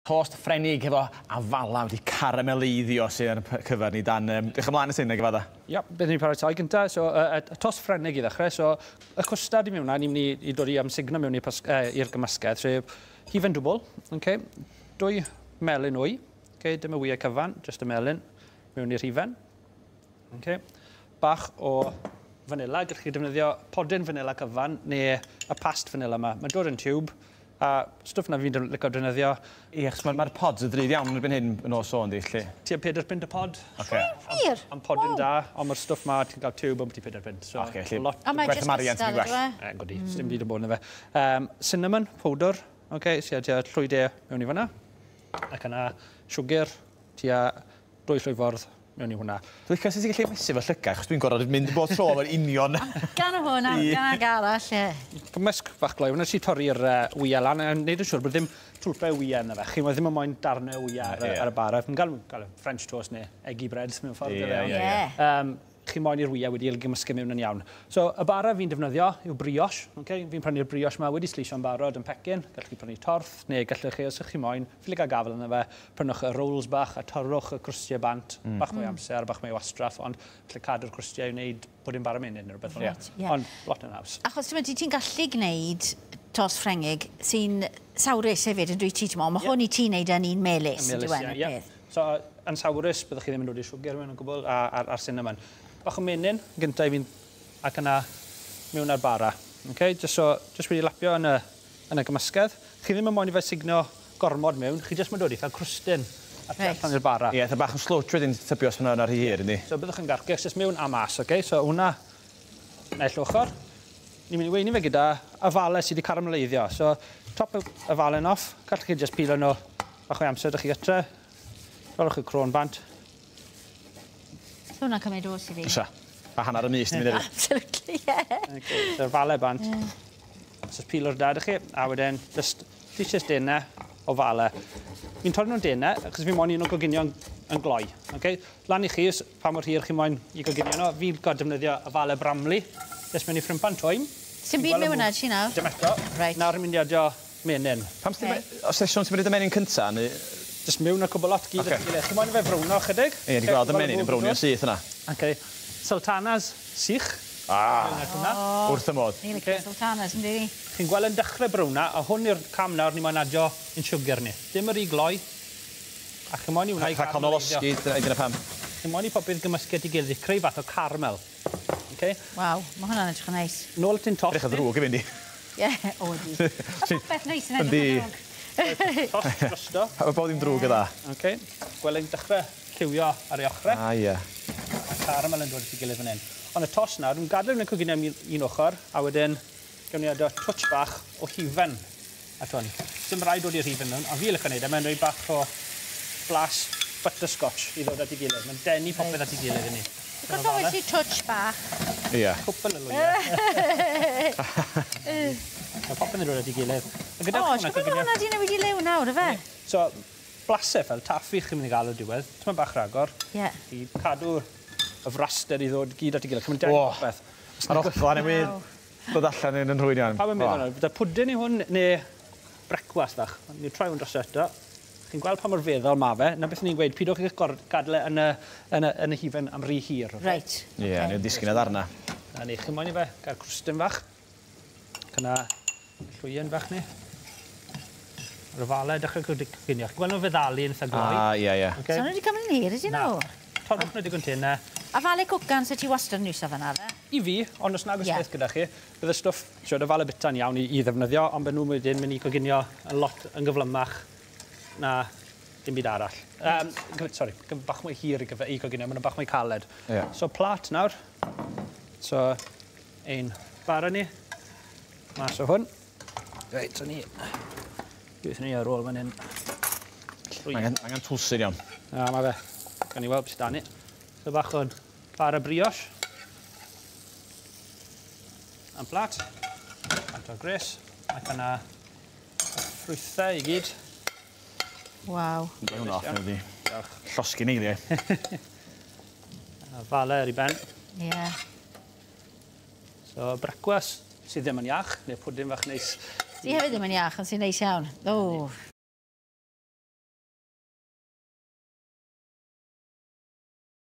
Tost Ffrenig efo afala wedi carameleiddio sydd ar y cyfer ni dan. Diolch ymlaen y sy'n nag efo. Ia, beth ni'n paratoi gyntaf, so y tost Ffrenig i ddechrau, so y cwstard i mewn ni'n mynd i dod i amsugno mewn i'r gymysgedd, sef hufen dwbl, okay, 2 melyn wy, okay, dim y wyau cyfan, jyst y melyn, mewn i'r hufen. Okay. Bach o vanilla, gallwch chi defnyddio podyn vanilla cyfan neu y past vanilla yma. Mae'n dod yn tiwb, a stwff na fi'n licio defnyddio. Ie, achos mae'r pods yn ddrud iawn erbyn hyn yn ôl sôn, di, lle. Tua 4 punt y pod. Okay. Wir? Am podyn da, ond mae'r stwff ma, ti'n cael tiwb am byti 4 punt. So, okay, lle, lot... A mae gwerth jyst am arian cystal, ti'n gwell. yndyw e? Godi, dim byd o bod yn fe. Cinnamon powder, okay, tua llwy de mewn i fyna. Ac yna siwgr, tua 2 llwy ffordd mewn i hwnna. Dwi'n licio sut ti'n gallu mesur fo llygau, achos dwi'n gorfod mynd bob tro efo'r union. Gan o hwn, gan ag arall, ie. Cymysg fach gloi, wnes i torri'r wyau lan, a wneud yn siŵr bod ddim twlpau wyau yna fe. Chi ddim yn moyn darnau wyau ar y bara. Fi'n gael French toast neu eggy bread mewn ffordd. Ie. Chi moyn i'r wyau wedi gymysgu mewn yn iawn. So, y bara fi'n defnyddio yw brioche. Okay? Fi'n prynu'r brioche yma wedi sleisio'n barod yn pecyn. Gallwch chi prynu torth, neu gallwch chi, os ydych chi moyn, ffili gael gafel yna fe, prynwch y rolls bach a torrwch y crwstiau bant. Bach mwy amser, bach mwy wastraff, ond gallu cadw'r crwstiau i wneud bod yn bara menyn neu rhywbeth fel 'na. Ond lot yn haws. Achos ti'n gallu gwneud tost Ffrengig sy'n sawrus hefyd yn dwi ti, ti'n meddwl. Mae hwn i ti'n neud yn un melys, Melys, yn ie. So, yn sawrus, byddwch chi ddim yn dod i siwgr mewn o gwbl a'r cinnamon. Bach o menyn, gyntaf i fi'n, ac yna mewn ar bara. Okay? Just wedi lapio yn y gymysgedd. Chi ddim yn moyn i fe sugno gormod mewn, chi jyst moyn dod i fel crwstyn at allan i'r bara. Ie, eitha bach yn slwtsh wedyn tybio os hwnna'n rhy hir, yndi? So byddwch yn garcio, jyst mewn a mas, okay? So hwnna, naill ochr. Ni'n mynd i weini fe gyda afalau sydd wedi carameleiddio. So top y afalen off, gallwch chi jyst pilo nhw bach o amser ydych chi gytre. Torrwch y crôn bant. So hwnna'n cymryd oes i fi. Fysa. A hanner y mis, ti'n mynd hefyd. Absolutely, ie. Okay, so afalau bant. So pilo'r da ydych chi, a wedyn just dishes denau o falau. Fi'n torri nhw'n denau, achos fi'n moyn un o goginio yn gloi. Okay? Lan i chi, pa mor hir chi moyn i goginio nhw, fi'n gorfod defnyddio afalau Bramley. Jyst mewn i ffrimpan twym. Sy'n byd mewn hwnna, ti nawr? Dim eto. Right. Nawr yn mynd i adio menyn. Pam sy'n os sesiwn ti'n mynd i menyn cynta, neu... Jyst mewn y cwbl lot gyd. Okay. Chi moyn i fe frowno chydig? Ie, ni'n gweld y menyn yn brownio syth yna. Okay. Sultanas sych. Wrth y modd. Ni'n licio sultanas, yn dydi? Chi'n gweld yn dechrau browna, a hwn yw'r cam nawr ni moyn adio yn siwgr ni. Dim yr i gloi. A chi moyn i wneud... Rhaid cael nolosgi, dyna pam. Chi moyn i popeth gymysgu at ei gilydd i creu fath o caramel. Okay? Waw, mae hwnna'n edrych yn neis. Nôl ti'n tost. Edrych yn ddrwg i fynd i. Ie, o ydi. Mae popeth neis yn edrych yn ddrwg. Tost drosto. Mae bob dim drwg yda. Okay. Gweld yn dechrau lliwio ar ei ochrau. Ah, ie. Mae caramel yn dod at ei gilydd fan hyn. Ond y tost nawr, dwi'n gadael yn coginio am un ochr, a wedyn gawn ni adio twtsh bach o hufen at hwn. Dim rhaid dod i'r hufen mewn, ond fi licio wneud e, mae'n rhoi bach o blas butterscotch i ddod at ei gilydd. Mae'n denu popeth at ei gilydd i ni. Gwrs o wedi twtsh bach. Ie. Cwpl o lwyau. Mae popeth yn dod at ei gilydd. O, siwr bod hwnna di newid i liw nawr, ife? So, blasau fel taffi chi'n mynd i gael o'r diwedd. Tyma bach rhagor. Ie. I cadw y fraster i ddod gyd at ei gilydd. Chi'n mynd denu popeth. Mae'r ogla newydd dod allan yn rhwy'n iawn. Pawb yn meddwl nawr, bydde pwdin i hwn neu brecwast fach. Ni'n troi hwn dros eto. Chi'n gweld pa mor feddal ma fe. Na beth ni'n gweud, pidwch chi'ch gadael e yn y hufen am rhy hir. Reit. Ie, ni'n disgyn y ddarna. Na ni, chi'n moyn i fe gael crwstyn fach. Cyna llwyen fach ni. Yr afalau dechrau coginio. Chi'n gweld nhw'n feddalu yn eitha gloi. Ah, ie, ie. So nhw wedi cymryd yn hir, ydyn nhw? Torrwch nhw digon tynau. Afalau cwcan, so ti wastad yn iwso fan'na, fe? I fi, ond os nag oes beth gyda chi, bydd y stwff, siwr, afalau bita'n iawn i ddefnyddio, ond byd nhw wedyn mynd i coginio yn lot yn gyflymach na dim byd arall. Sori, bach mwy hir i coginio, maen nhw'n bach mwy caled. So, plat nawr. So, ein bara ni. Mas o hwn. Reit, so ni. Beth ni ar ôl fan hyn. Angen twlsyn iawn. Na, mae fe. Gawn ni weld beth sydd 'da ni. So bach o'n bara brioche. Am plat. Bant o'r gres. Ac yna ffrwythau i gyd. Waw. Mae hwnna off, ydi. Llosgi neiliau. A fale ar ei ben. Ie. So, brecwast sydd ddim yn iach, neu pwdin fach neis. Di hefyd ddim yn iach, ond sy'n neis iawn. O.